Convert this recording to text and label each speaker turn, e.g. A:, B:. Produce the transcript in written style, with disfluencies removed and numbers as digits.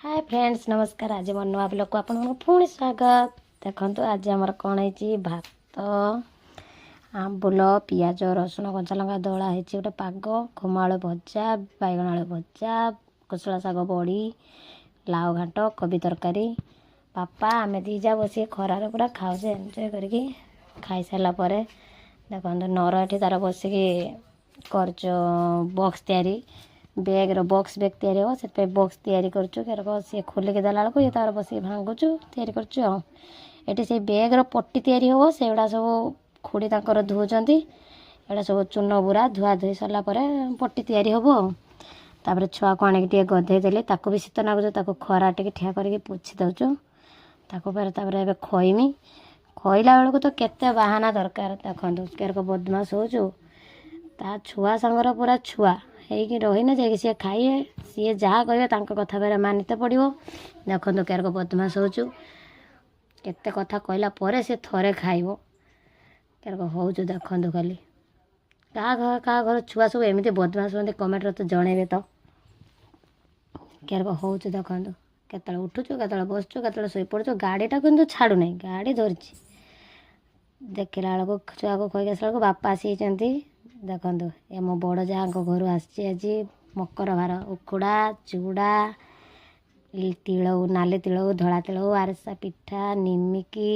A: ହାଏ friends, ନମସ୍କାର। ଆଜି ମୋ ନୂଆ ବ୍ଲଗ୍କୁ ଆପଣଙ୍କୁ ପୁଣି ସ୍ୱାଗତ। ଦେଖନ୍ତୁ, ଆଜି ଆମର କ'ଣ ହେଇଛି। ଭାତ, ଆମ୍ବୁଲ, ପିଆଜ, ରସୁଣ, କଞ୍ଚା ଲଙ୍କା ଦଳା ହେଇଛି, ଗୋଟେ ପାଗ, ଖୁମ ଆଳୁ ଭଜା, ବାଇଗଣ ଆଳୁ ଭଜା, କୋଶଳା ଶାଗ ବଡ଼ି, ଲାଉ ଘାଣ୍ଟ, କୋବି ତରକାରୀ। ବାପା ଆମେ ଦୁଇ ଯା ବସିକି ଖରାରେ ପୁରା ଖାଉଛେ ଏନ୍ଜୟ କରିକି। ଖାଇସାରିଲା ପରେ ଦେଖନ୍ତୁ, ନର ଏଠି ତାର ବସିକି କରୁଛୁ ବକ୍ସ ତିଆରି। ବ୍ୟାଗ୍ର ବକ୍ସ, ବ୍ୟାଗ୍ ତିଆରି ହେବ, ସେଥିପାଇଁ ବକ୍ସ ତିଆରି କରୁଛୁ। କେରକ ସିଏ ଖୋଲିକି ଦେଲା ବେଳକୁ ଇଏ ତାର ବସିକି ଭାଙ୍ଗୁଛୁ, ତିଆରି କରୁଛୁ। ଆଉ ଏଠି ସେଇ ବ୍ୟାଗ୍ର ପଟି ତିଆରି ହେବ, ସେଗୁଡ଼ା ସବୁ ଖୁଡ଼ି ତାଙ୍କର ଧୋଉଛନ୍ତି। ଏଇଟା ସବୁ ଚୂନ ବୁରା ଧୁଆ ଧୋଇ ସରିଲା ପରେ ପଟି ତିଆରି ହେବ। ଆଉ ତାପରେ ଛୁଆକୁ ଆଣିକି ଟିକେ ଗଧେଇ ଦେଲି। ତାକୁ ବି ଶୀତ ଲାଗୁଛି, ତାକୁ ଖରା ଟିକେ ଠିଆ କରିକି ପୋଛି ଦେଉଛୁ ତାକୁ ପରେ। ତାପରେ ଏବେ ଖୋଇମି। ଖୋଇଲା ବେଳକୁ ତ କେତେ ବାହାନା ଦରକାର। ଦେଖନ୍ତୁ, କେରକ ବଦମାସ ହେଉଛୁ। ତା ଛୁଆ ସାଙ୍ଗର ପୁରା ଛୁଆ ହେଇକି ରହିନେ ଯାଇକି ସିଏ ଖାଇବେ। ସିଏ ଯାହା କହିବେ, ତାଙ୍କ କଥା ଫେରେ ମାନିତେ ପଡ଼ିବ। ଦେଖନ୍ତୁ, କେରକ ବଦମାସ ହେଉଛୁ। କେତେ କଥା କହିଲା ପରେ ସେ ଥରେ ଖାଇବ। କେରକ ହେଉଛୁ ଦେଖନ୍ତୁ ଖାଲି। କାହା ଘର, କାହା ଘର ଛୁଆ ସବୁ ଏମିତି ବଦମାସ ହୁଅନ୍ତି, କମେଣ୍ଟରେ ତ ଜଣେଇବେ ତ। କେରକ ହେଉଛୁ ଦେଖନ୍ତୁ। କେତେବେଳେ ଉଠୁଛୁ, କେତେବେଳେ ବସୁଛୁ, କେତେବେଳେ ଶୋଇପଡ଼ୁଛୁ। ଗାଡ଼ିଟା କିନ୍ତୁ ଛାଡ଼ୁନାହିଁ, ଗାଡ଼ି ଧରିଛି। ଦେଖିଲା ବେଳକୁ, ଛୁଆକୁ ଖୋଇକି ଆସିଲା ବେଳକୁ ବାପା ଆସିଯାଇଛନ୍ତି। ଦେଖନ୍ତୁ, ଏ ମୋ ବଡ଼ ଯାଆଙ୍କ ଘରୁ ଆସିଛି ଆଜି ମକର ଭାର। ଉଖୁଡ଼ା, ଚୁଡ଼ା, ତିଳ, ନାଲି ତିଳ, ଧଳା ତିଳ, ଆରିସା ପିଠା, ନିମିକି।